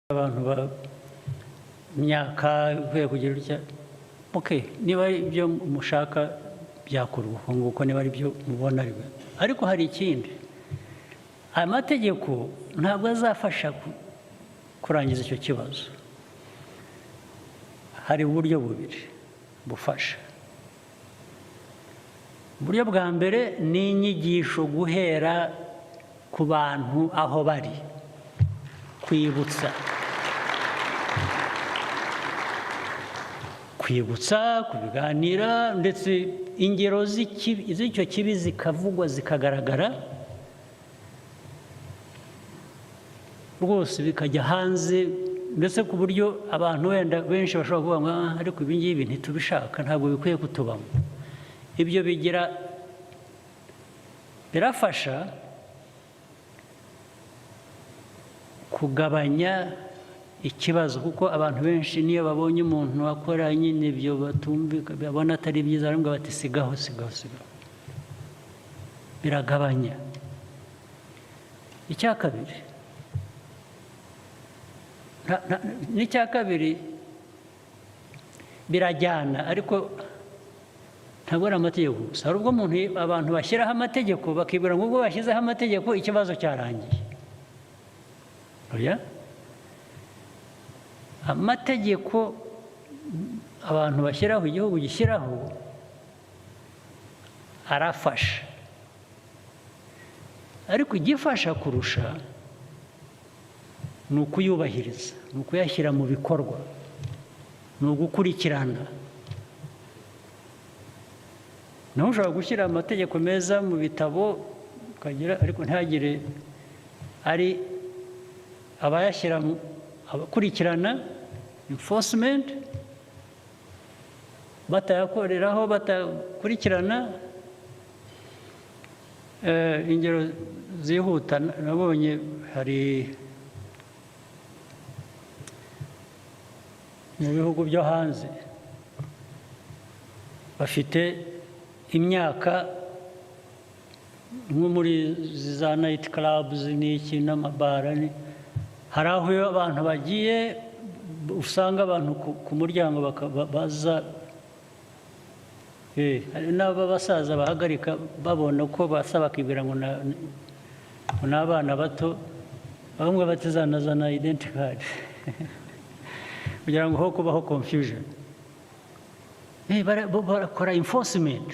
Abantu ba imyaka ikwiye kugira utya. Okay, niba ari ibyo mushaka byakorwa uko nguko, niba ari byo mubona ari byo. Ariko hari ikindi: aya mategeko ntabwo azafasha kurangiza icyo kibazo. Hari uburyo bubiri bufasha. Uburyo bwa mbere ni inyigisho, guhera ku bantu aho bari, kwibutsa, kwibutsa, kubiganira, ndetse ingero z'icyo kibi zikavugwa, zikagaragara rwose, bikajya hanze, ndetse ku buryo abantu wenda benshi bashobora kuvuga ngo: "Ah, ariko ibi ngibi ntitubishaka, ntabwo bikwiye kutubamo." Ibyo bigira birafasha kugabanya ikibazo, kuko abantu benshi niyo babonye umuntu akora nyine ibyo batumvika, babona atari byiza, baravuga bati: "Sigaho, sigaho, sigaho." Biragabanya. Icya kabiri, n'icya kabiri birajyana, ariko ntabwo ari amategeko gusa. Hari ubwo umuntu, abantu bashyiraho amategeko, bakibwira ngo ubwo bashyizeho amategeko ikibazo cyarangiye. Oya, amategeko abantu bashyiraho, igihugu gishyiraho, arafasha, ariko igifasha kurusha ni ukuyubahiriza, ni ukuyashyira mu bikorwa, ni ugukurikirana. Naho ushobora gushyira amategeko meza mu bitabo ukagira, ariko ntihagire ari abayashyira, abakurikirana, enforcement, batayakoreraho, batakurikirana. Ingero zihuta nabonye, hari mu bihugu byo hanze bafite imyaka, nko muri za night clubs n'iki n'amabara, hari aho iyo abantu bagiye usanga abantu ku muryango baza. Hari n'abasaza bahagarika, babona ko basa, bakibwira ngo ni abana bato, bamwe bati: "Zana identity card," kugira ngo ho kubaho confusion. Bo barakora enforcement,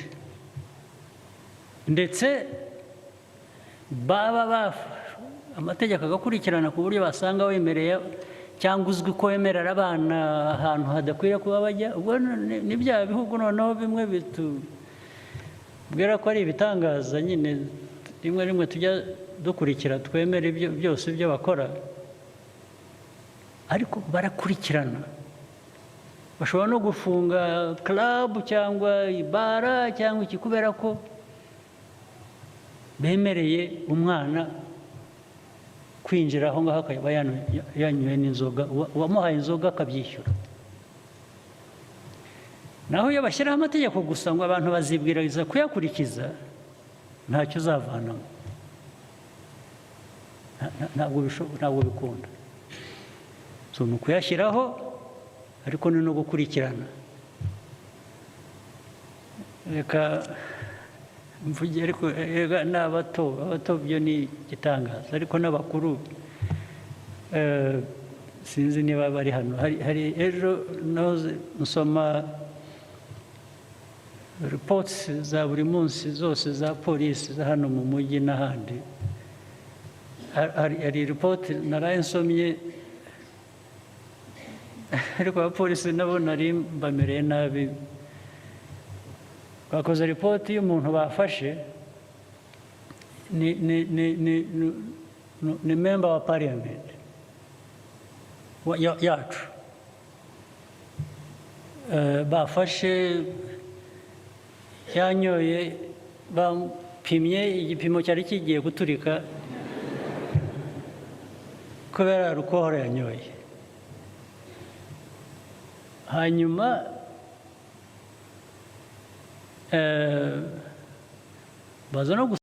ndetse baba amategeko agakurikirana, ku buryo basanga wemereye cyangwa uzwi ko wemerera abana ahantu hadakwiye kuba bajya. Ubwo ni bya bihugu noneho bimwe bitubwira ko ari ibitangaza nyine, rimwe rimwe tujya dukurikira, twemera ibyo byose ibyo bakora, ariko barakurikirana. Bashobora no gufunga club cyangwa ibara cyangwa iki, kubera ko bemereye umwana kwinjira aho ngaho, akaba yanyoye n'inzoga, uwamuhaye inzoga akabyishyura. Naho iyo bashyiraho amategeko gusa ngo abantu bazibwiriza kuyakurikiza, ntacyo uzavanamo. Ntabwo bikunda. So ni ukuyashyiraho, ariko ni no gukurikirana. Reka mvuge, ariko erega n'abato, abato byo ni igitangaza, ariko n'abakuru, sinzi niba bari hano. Hari ejo nahoze nsoma reports za buri munsi zose za polisi za hano mu mujyi n'ahandi. Hari ripoti naraye nsomye, ariko abapolisi nabo nari mbamereye nabi. Bakoze ripoti y'umuntu bafashe, ni member wa parliament yacu. Bafashe yanyoye, bapimye igipimo cyari kigiye guturika kubera alcohol yanyoye. Hanyuma baza no